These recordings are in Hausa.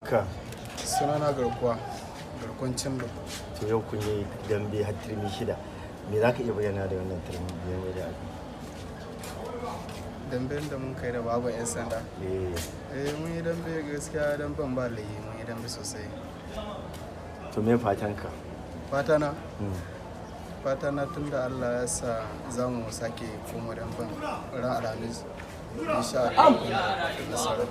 Ka. Sunana Garkuwa, Garkuwan Cindo. To yau kun yi dambe har turmi 6. Me za ka iya bayyana da wannan turmi biyar da aka? Damben da mun kai da babu 'yan sanda. Eh. Eh, mun yi dambe gaskiya, damben ba layi, mun yi dambe sosai. To me fatan ka? Fata na? Fata na tun da Allah ya sa za mu sake koma damben ran Alhamis. Insha Allah muna da nasara.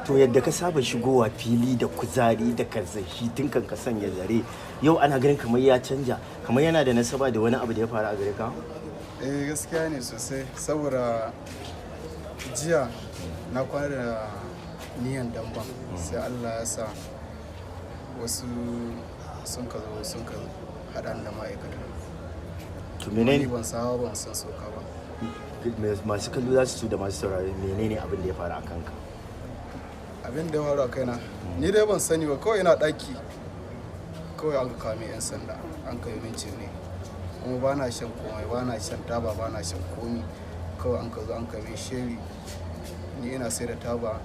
To yadda ka saba shigowa fili da kuzari da karsashi tun kan ka sanya zare, yau ana ganin kamar ya canja, kamar yana da nasaba da wani abu da ya faru a gare ka? Eh, gaskiya ne sosai, saboda jiya na kwana da niyan damban, sai Allah ya sa wasu sun ka zo sun ka haɗa da ma'aikata. To menene? Ni ban san hawa ban san sauka ba. Masu kallo za su da masu saurare, menene abin da ya faru a kanka? Abin da ya faru a kaina, ni dai ban sani ba, kawai ina ɗaki kawai an kawo min 'yan sanda, an kai min ne, kuma ba na shan komai, ba na shan taba, ba na shan komi, kawai an ka zo an kai min sheri. Ni ina sai da taba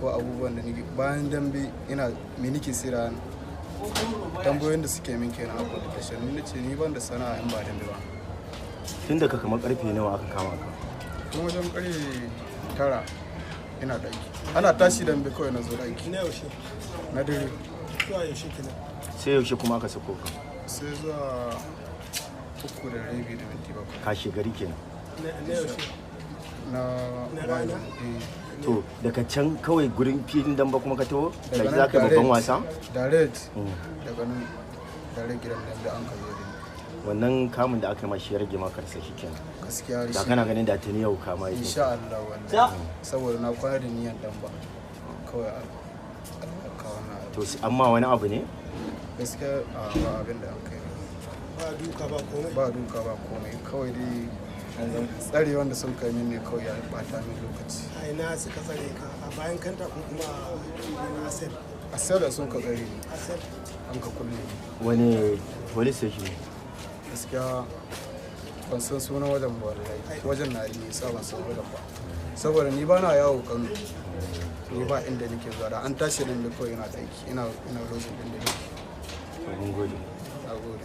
ko abubuwan da nake bayan dambe ina me nake sai da, tambayoyin da suke min kenan a police station. Ni nace ni ban da sana'a in ba dambe ba. Tun daga kamar karfe nawa aka kama ka? Tun wajen karfe 9 ina ɗaki, ana tashi dambe kawai na zo ɗaki. Na yaushe? Na dare. Zuwa yaushe kenan? Sai yaushe kuma aka sako ka? Sai zuwa 3:30 da minti 7. Kashe gari kenan. Na yaushe? Na Na rana? Eh. To daga can kawai gurin filin damba kuma ka taho? Daga Da nan za ka yi babban direct- wasa? Direct. Daga nan direct gidan dambe an ka zo da ni. Wannan kamun da aka yi ma shi ya rage ma karsashi kenan. Gaskiya Da shi. kana ganin da tuni yau kama yake. Insha Allah wallahi. Saboda na kwana da niyan damba. Kawai Allah ka wannan abu. To amma wani abu ne? Gaskiya a ba abin da an kai. Ba duka ba komai. Ba duka ba komai, kawai dai tsare wanda sun kai min ne kawai ya bata min lokaci. A ina suka tsare ka? A bayan kanta ko kuma a asel? A sai da sun ka tsare ni. Asel. An ka kulle ni. Wani police station? Gaskiya ban san sunan wajen ba wallahi. Wajen na yi nisa, ban san wajen ba. Saboda ni ba na yawo Kano. Ni ba inda nake zuwa, da an tashi nan da kawai ina ɗaki, ina lojin ɗin da nake. Mun gode. Na gode.